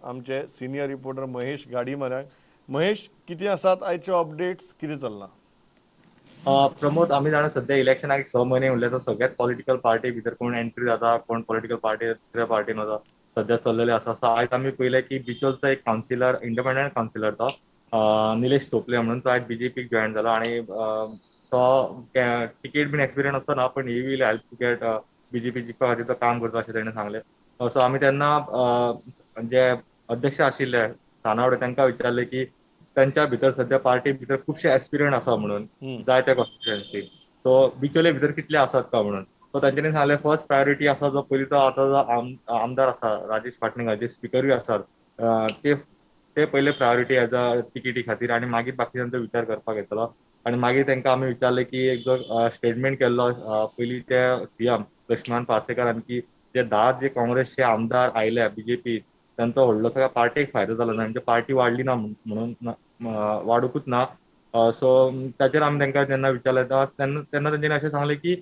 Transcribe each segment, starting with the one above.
आमचे senior reporter Mahesh गाडीमाऱ्याक. Mahesh, कितें आसात आयच्यो अपडेट्स, कितें चल्लां? प्रमोद, आमी जाणा सध्या इलेक्शनाक 6 म्हयने उरले, सो सगळ्याच पॉलिटिकल पार्टी भितर कोण एंट्री जाता, कोण पॉलिटिकल पार्टी दुसऱ्या पार्टीन वता, सध्या चल्लेले आसा. सो आयज आमी पळयलें की बिचोलचो एक कावन्सिलर, इंडिपेंडंट कावन्सिलर तो निलेश टोपले म्हणून, तो आयज बीजेपीक जॉयन जालो आनी तो तिकीट बीन एक्सपिरियन्स आसता ना, पण he will help to get BJP जिखपा खातीर तो काम करता अशें तेणें सांगलें. सो आमी तेन्ना जे अध्यक्ष आशिल्ले तानावडे तांकां विचारलें की तांच्या भितर सध्या पार्टी भितर खुबशे एस्पिरंट आसा म्हणून जाय त्या कॉन्स्टिट्युएन्सी, सो बिचोले भितर कितले आसात का म्हणून. सो तांच्यांनी सांगलें फर्स्ट प्रायोरिटी आसा जो पयलीं तो आतां जो आमदार आसा राजेश पाटणेकर, जे स्पिकरूय आसात, ते पयले प्रायोरिटी एज अ तिकेटी खातीर आनी मागीर बाकीच्यांचो विचार करपाक येतलो. आनी मागीर तांकां आमी विचारलें की एक जो स्टेटमेंट केल्लो पयलीं ते सीएम लक्ष्मण पार्सेकारान की जे 10 जे काँग्रेसचे आमदार आयले बीजेपी, तांचो व्हडलो सगळ्या पार्टीक फायदो जालो ना, म्हणजे पार्टी वाडली ना म्हणून वाडूकूच ना. सो ताचेर आमी तांकां जेन्ना विचारलें तेन्ना तेन्ना तांच्यांनी अशें सांगलें की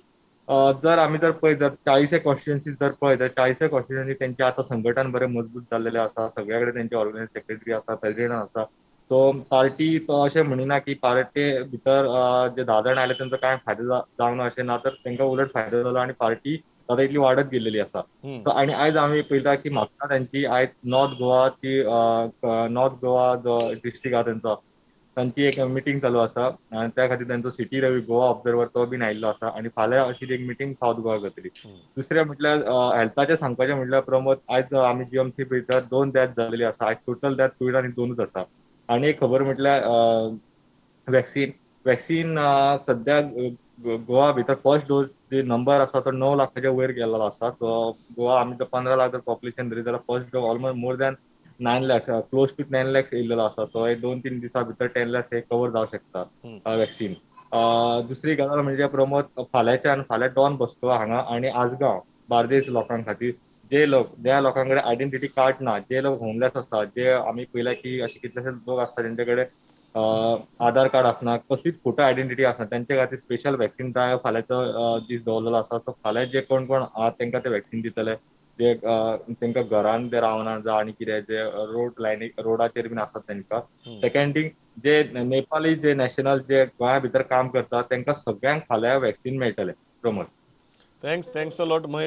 जर आमी जर पळयत जर 40 कॉन्स्टिट्युएन्सी जर पळयत तर 40 कॉन्स्टिट्युएन्सी तेंचे आतां संघटन बरें मजबूत जाल्लेलें आसा, सगळ्या कडेन तेंचे ऑर्गनायज सेक्रेटरी आसा, प्रेसिडेंट आसा. सो पार्टी तो अशें म्हणिना की पार्टी भितर जे 10 जाण आयले तेंचो कांय फायदो जावना अशें ना, तर तेंकां उलट फायदो जालो आनी पार्टी आतां इतली वाडत गेल्लेली आसा. सो आनी आयज आमी पळयता की म्हापसा तेंची आयज नॉर्थ गोवा ती नॉर्थ गोवा जो डिस्ट्रिक्ट आसा तेंचो, तांची एक मिटींग चालू आसा आनी त्या खातीर तेंचो सिटी रवी गोवा ऑब्जर्वर तो बीन आयिल्लो आसा आनी फाल्यां अशी एक मिटींग सावथ गोवा जातली. दुसरें म्हटल्यार हेल्थाचें सांगपाचें म्हटल्यार प्रमोद, आयज आमी जीएमसी पळयता 2 डेथ जाल्लेली आसा, आयज टोटल डेथ कोविडान 2च आसा. आनी एक खबर म्हटल्यार वॅक्सीन वॅक्सीन सद्या गोवा भितर फर्स्ट डोस जे नंबर आसा तो 9 लाखाच्या वयर गेल्लो आसा. सो गोवा आमी तो 15 लाख जर पॉप्युलेशन धरीत जाल्यार first dose almost more than 9 lakhs, close to 9 lakhs येयल्लेलो आसा. सो हे 2-3 दिसां भितर 10 लॅक्स हे कवर जावंक शकता वॅक्सीन. दुसरी गजाल म्हणजे प्रमोद, फाल्यांच्यान फाल्यां डॉन बॉस्को हांगा आनी आजगांव बार्देस लोकां खातीर जे लोक ज्या लोकां कडेन आयडेंटिटी कार्ड ना, जे लोक होमलेस आसा, जे आमी पळयला की अशे कितलेशे लोक आसता तेंचे कडेन आधार कार्ड आसना, कसलीच फोटो आयडेंटिटी आसना, तेंचे खातीर स्पेशल वॅक्सीन ड्रायव्ह फाल्यांचो दीस दवरलेलो आसा. सो फाल्यां जे कोण कोण आहा तेंकां ते वॅक्सीन दितले, जे तेंकां घरान ते रावना जावं आनी कितें जे रोड लायनी रोडाचेर बीन आसात तेंकां. सेकंड थींग, जे नेपाली जे नॅशनल जे गोंया भितर काम करतात तेंकां सगळ्यांक फाल्यां वॅक्सीन मेळटलें. Pramod, thanks a lot Mahesh.